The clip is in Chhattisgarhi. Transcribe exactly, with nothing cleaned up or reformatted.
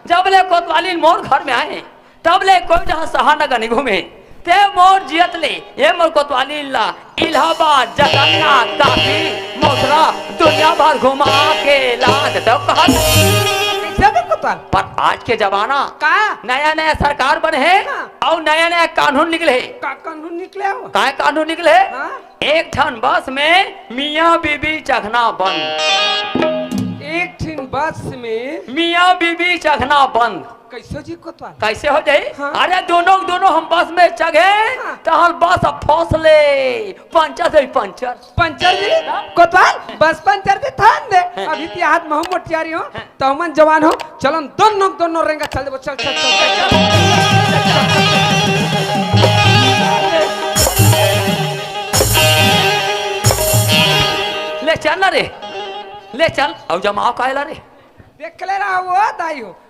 जब ले कोतवाली मोर घर में आए, तब ले कोई डहर सहा न गनी घूमे। ते मोर जियत ले, ये मोर कोतवाली ला, इलाहाबाद, जगन्नाथ, काशी, मथुरा, दुनिया भर घुमा के ला दे तो कहत। कैसे बे कोतवाल? पर आज के जमाना, का? नया नया सरकार बने हे, हाँ। अउ नया नया कानून निकले हे। का कानून निकले हो? काय कानून निकले हे? हाँ। एक ठन बस में मियाँ बीबी चघना बंद। एक ठिन बस में मियाँ बीबी चघना बंद। कैसे जी कोतवाल? कैसे हो जाई? हाँ। अरे दोनों दोनों हम बस में चघे, हाँ। तहन बस अब फंस ले, पंचर दे पंचर। पंचर जी? हाँ। कोतवाल, बस पंचर जी थान दे। हाँ। अभी ती हाथ महू मोटियारी हो, हाँ। तो मन जवान हो, चलन दोनों दोनों रेंगा चल देबो, चल चल चल चल। ले चल ना रे, ले चल। अब जमाव कायला रे? देख ले रहा वो दाई हो,